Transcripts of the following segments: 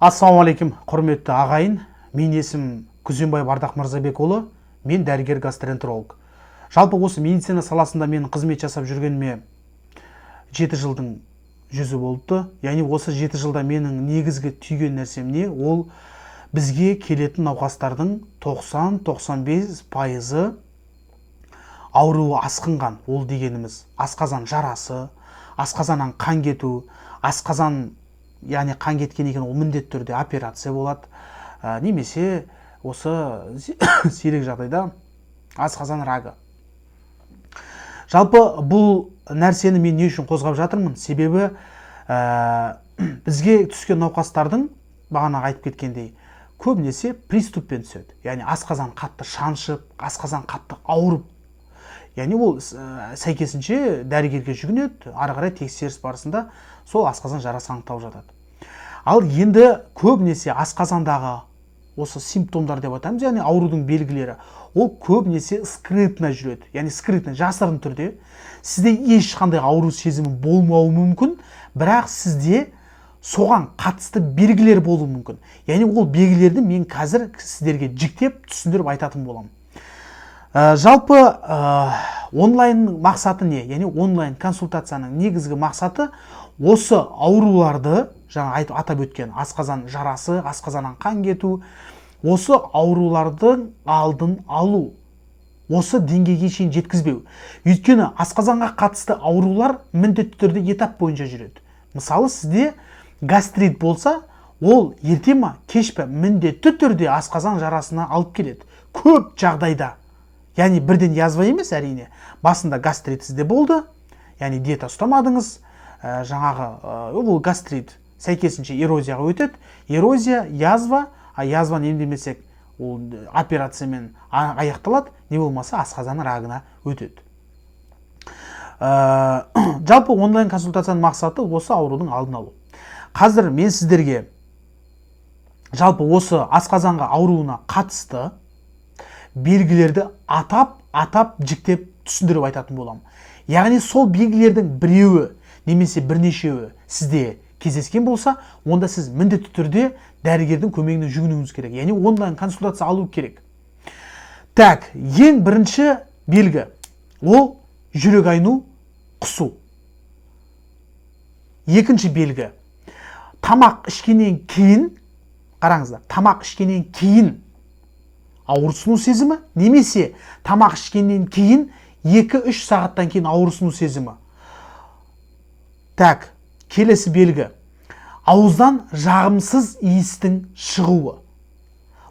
Ассалаумағалейкум, құрметті ағайын! Мен есімім Күзембаев Ардақ Мырзабекұлы, мен дәрігер гастроэнтеролог. Жалпы, осы медицина саласында мен қызмет жасап жүргеніме 7 жылдың жүзі болыпты. Яғни осы 7 жылда менің негізгі түйген нәрсем не? Ол бізге келетін науқастардың 90-95%-ы ауруы асқынған. Ол дегеніміз асқазан жарасы, асқазаннан қан кету. Асқазан, яғни қан кеткен екен, ол міндетті түрде операция болады немесе осы сирек жағдайда асқазан рагы. Жалпы, бұл нәрсені мен не үшін қозғап жатырмын? Себебі бізге түскен науқастардың, бағана айтып кеткендей, көбінесе приступпен түседі, яғни асқазан қатты шаншып, асқазан қатты ауырып, яғни ол сәйкесінше дәрігерге жүгінеді. Ары қарай тексеріс барысында сол асқазан жарасы анықталып жатады. Ал енді көбінесе асқазандағы осы симптомдар деп атаймыз, яғни аурудың белгілері, ол көбінесе скрытно жүреді, яғни скрытно, жасырын түрде. Сізде ешқандай ауру сезімі болмауы мүмкін, бірақ сізде соған қатысты белгілер болуы мүмкін. Яғни ол белгілерді мен қазір сіздерге жіктеп, түсіндіріп айтатын боламын. Жалпы, онлайн мақсаты не? Яғни онлайн консультацияның негізгі мақсаты осы ауруларды, жаңа айтып, атап өткен асқазан жарасы, асқазаннан қан кету, осы аурулардың алдын алу, осы деңгейге шейін жеткізбеу. Өйткені асқазанға қатысты аурулар міндетті түрде этап бойынша жүреді. Мысалы, сізде гастрит болса, ол ерте ма, кеш пе, міндетті түрде асқазан жарасына алып келеді көп жағдайда. Яғни бірден язва емес, әрине. Басында гастрит сізде болды, яғни диета ұстамадыңыз, жаңағы ол гастрит сәйкесінше эрозияға өтеді, эрозия, язва. А язваны емдемесек, ол операциямен аяқталады, не болмаса асқазан рагына өтеді. Жалпы, онлайн консультацияның мақсаты осы аурудың алдын алу. Қазір мен сіздерге жалпы осы асқазанға ауруына қатысты белгілерді атап атап, жіктеп, түсіндіріп айтатын боламын. Яғни сол белгілердің біреуі немесе бірнешеуі сізде кездескен болса, онда сіз міндетті түрде дәрігердің көмегіне жүгінуіңіз керек, яғни онлайн консультация алу керек. Так, ең бірінші белгі ол жүрек айну, құсу. Екінші белгі тамақ ішкеннен кейін, қараңыздар, тамақ ішкеннен кейін ауырсыну сезімі немесе тамақ ішкеннен кейін 2-3 сағаттан кейін ауырсыну сезімі. Так, келесі белгі ауыздан жағымсыз иістің шығуы.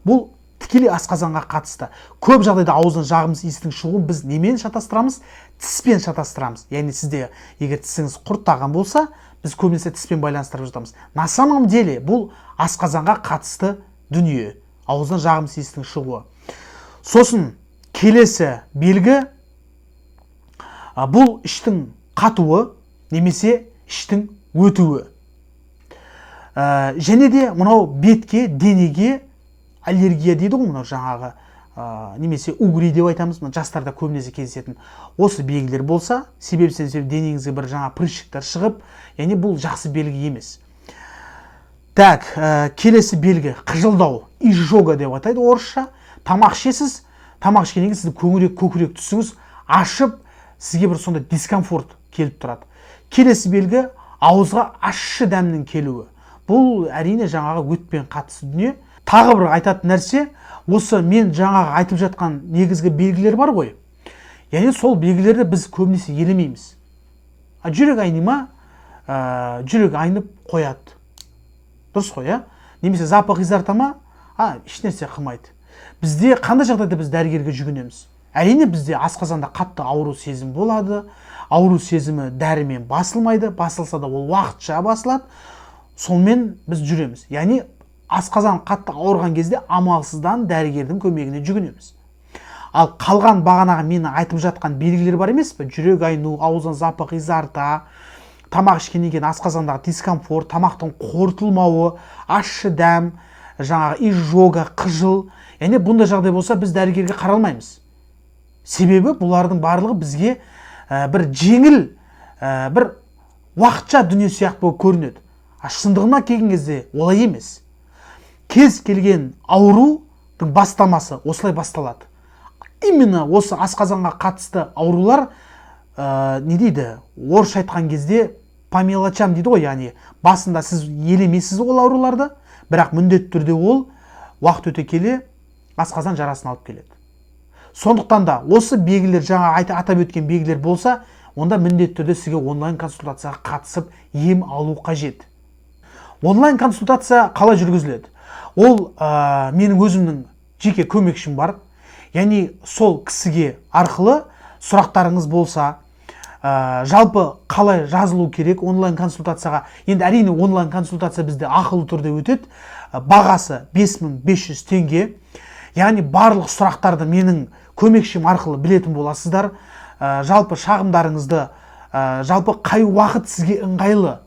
Бұл тікелей асқазанға қатысты. Көп жағдайда ауыздан жағымсыз иістің шығуын біз немен шатастырамыз? Тіспен шатастырамыз. Яғни сізде егер тісіңіз құрттаған болса, біз көбінесе тіспен байланыстырып жатамыз. На самом деле бұл асқазанға қатысты дүние, ауыздан жағымсыз иістің шығуы. Сосын келесі белгі бұл іштің қатуы немесе іштің өтуі. Және де мынау бетке, денеге аллергия дейді ғой, мынау жаңағы немесе угри деп айтамыз, мына жастарда көбінесе кездесетін. Осы белгілер болса, себепсіз себеп денеңізге бір жаңа прыщиктар шығып, яғни бұл жақсы белгі емес. Так, келесі белгі қыжылдау, изжога деп атайды орысша. Тамақ ішесіз, тамақ ішкеннен кейін сіздің көкірек тұсыңыз ашып, сізге бір сондай дискомфорт келіп тұрады. Келесі белгі ауызға ащы дәмнің келуі. Бұл, әрине, жаңағы өтпен қатысты дүние. Тағы бір айтатын нәрсе, осы мен жаңағы айтып жатқан негізгі белгілер бар ғой, яғни сол белгілерді біз көбінесе елемейміз. А жүрек айни ма? Жүрек айнып қояды, дұрыс қой, иә? Немесе запах изо рта ма? А ешнәрсе қылмайды. Бізде қандай жағдайда біз дәрігерге жүгінеміз? Әрине, бізде асқазанда қатты ауру сезім болады, ауру сезімі дәрімен басылмайды, басылса да, ол уақытша басылады, сонымен біз жүреміз. Яғни асқазан қатты ауырған кезде амалсыздан дәрігердің көмегіне жүгінеміз. Ал қалған бағанағы мен айтып жатқан белгілер бар емес пе: жүрек айну, ауыздан запах изо рта, тамақ ішкеннен кейін асқазандағы дискомфорт, тамақтың қорытылмауы, ащы дәм, жаңағы изжога, қыжыл. Яғни бұндай жағдай болса, біз дәрігерге қаралмаймыз. Себебі бұлардың барлығы бізге бір жеңіл, бір уақытша дүние сияқты болып көрінеді. А шындығына келген кезде олай емес. Кез келген аурудың бастамасы осылай басталады. Именно осы асқазанға қатысты аурулар, не дейді, орысша айтқан кезде по мелочам дейді ғой, яғни басында сіз елемейсіз ол ауруларды, бірақ міндетті түрде ол уақыт өте келе асқазан жарасын алып келеді. Сондықтан да осы белгілер, жаңа атап өткен белгілер болса, онда міндетті түрде сізге онлайн консультацияға қатысып, ем алу қажет. Онлайн консультация қалай жүргізіледі? Ол менің өзімнің жеке көмекшім бар, яғни сол кісіге арқылы сұрақтарыңыз болса, жалпы қалай жазылу керек онлайн консультацияға? Енді, әрине, онлайн консультация бізде ақылы түрде өтеді. Бағасы 5500 теңге. Яғни барлық сұрақтарды менің көмекшім арқылы білетін боласыздар. Жалпы шағымдарыңызды, жалпы қай уақыт сізге ыңғайлы,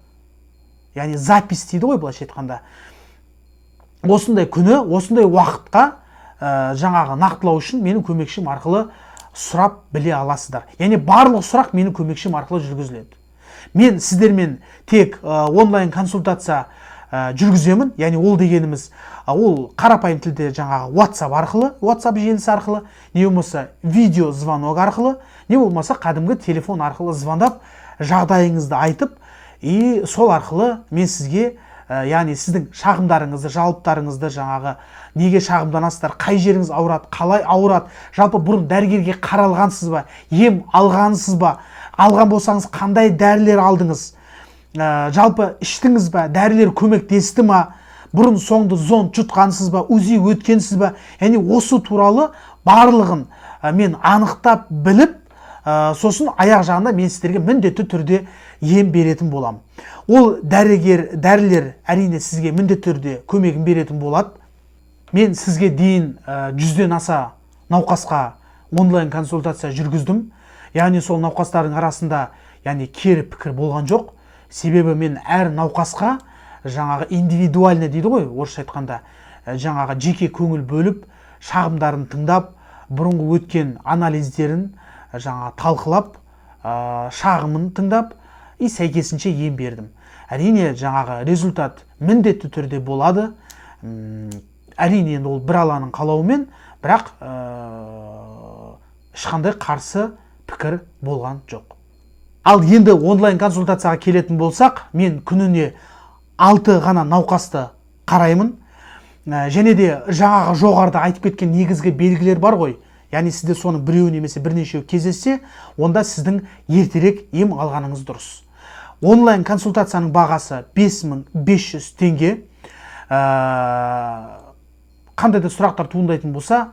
яғни запись дейді ғой былайша айтқанда, осындай күні, осындай уақытқа жаңағы нақтылау үшін менің көмекшім арқылы сұрап біле аласыздар. Яғни барлық сұрақ менің көмекшім арқылы жүргізіледі. Мен сіздермен тек онлайн консультация жүргіземін. Яғни ол дегеніміз, ол қарапайым тілде жаңағы WhatsApp арқылы, WhatsApp желісі арқылы, не болмаса видео звонок арқылы, не болмаса кәдімгі телефон арқылы звондап, жағдайыңызды айтып, и сол арқылы мен сізге, яғни сіздің шағымдарыңызды, жалобаларыңызды, жаңағы неге шағымданасыздар, қай жеріңіз ауырады, қалай ауырады, жалпы бұрын дәрігерге қаралғансыз ба, ем алғансыз ба, алған болсаңыз, қандай дәрілер алдыңыз, жалпы іштіңіз ба, дәрілер көмектесті ма, бұрын соңды зонд жұтқансыз ба, УЗИ өткенсіз ба, яғни осы туралы барлығын мен анықтап біліп, сосын аяқ жағында мен сіздерге міндетті түрде ем беретін боламын. Ол дәрігер, дәрілер, әрине, сізге міндетті түрде көмегін беретін болады. Мен сізге дейін 100-ден аса науқасқа онлайн консультация жүргіздім. Яғни сол науқастардың арасында, яғни, кері пікір болған жоқ. Себебі мен әр науқасқа жаңағы индивидуально дейді ғой орысша айтқанда, жаңағы жеке көңіл бөліп, шағымдарын тыңдап, бұрынғы өткен анализдерін жаңағы талқылап, шағымын тыңдап и сәйкесінше ем бердім. Әрине, жаңағы результат міндетті түрде болады. Әрине, енді ол бір Алланың қалауымен, бірақ ешқандай қарсы пікір болған жоқ. Ал енді онлайн консультацияға келетін болсақ, мен күніне 6 ғана науқасты қараймын. Және де жаңағы жоғарыда айтып кеткен негізгі белгілер бар ғой, яғни сізде соның біреуі немесе бірнешеуі кездессе, онда сіздің ертерек ем алғаныңыз дұрыс. Онлайн консультацияның бағасы 5500 теңге. Қандай да сұрақтар туындайтын болса,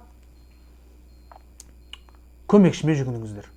көмекшіме жүгініңіздер.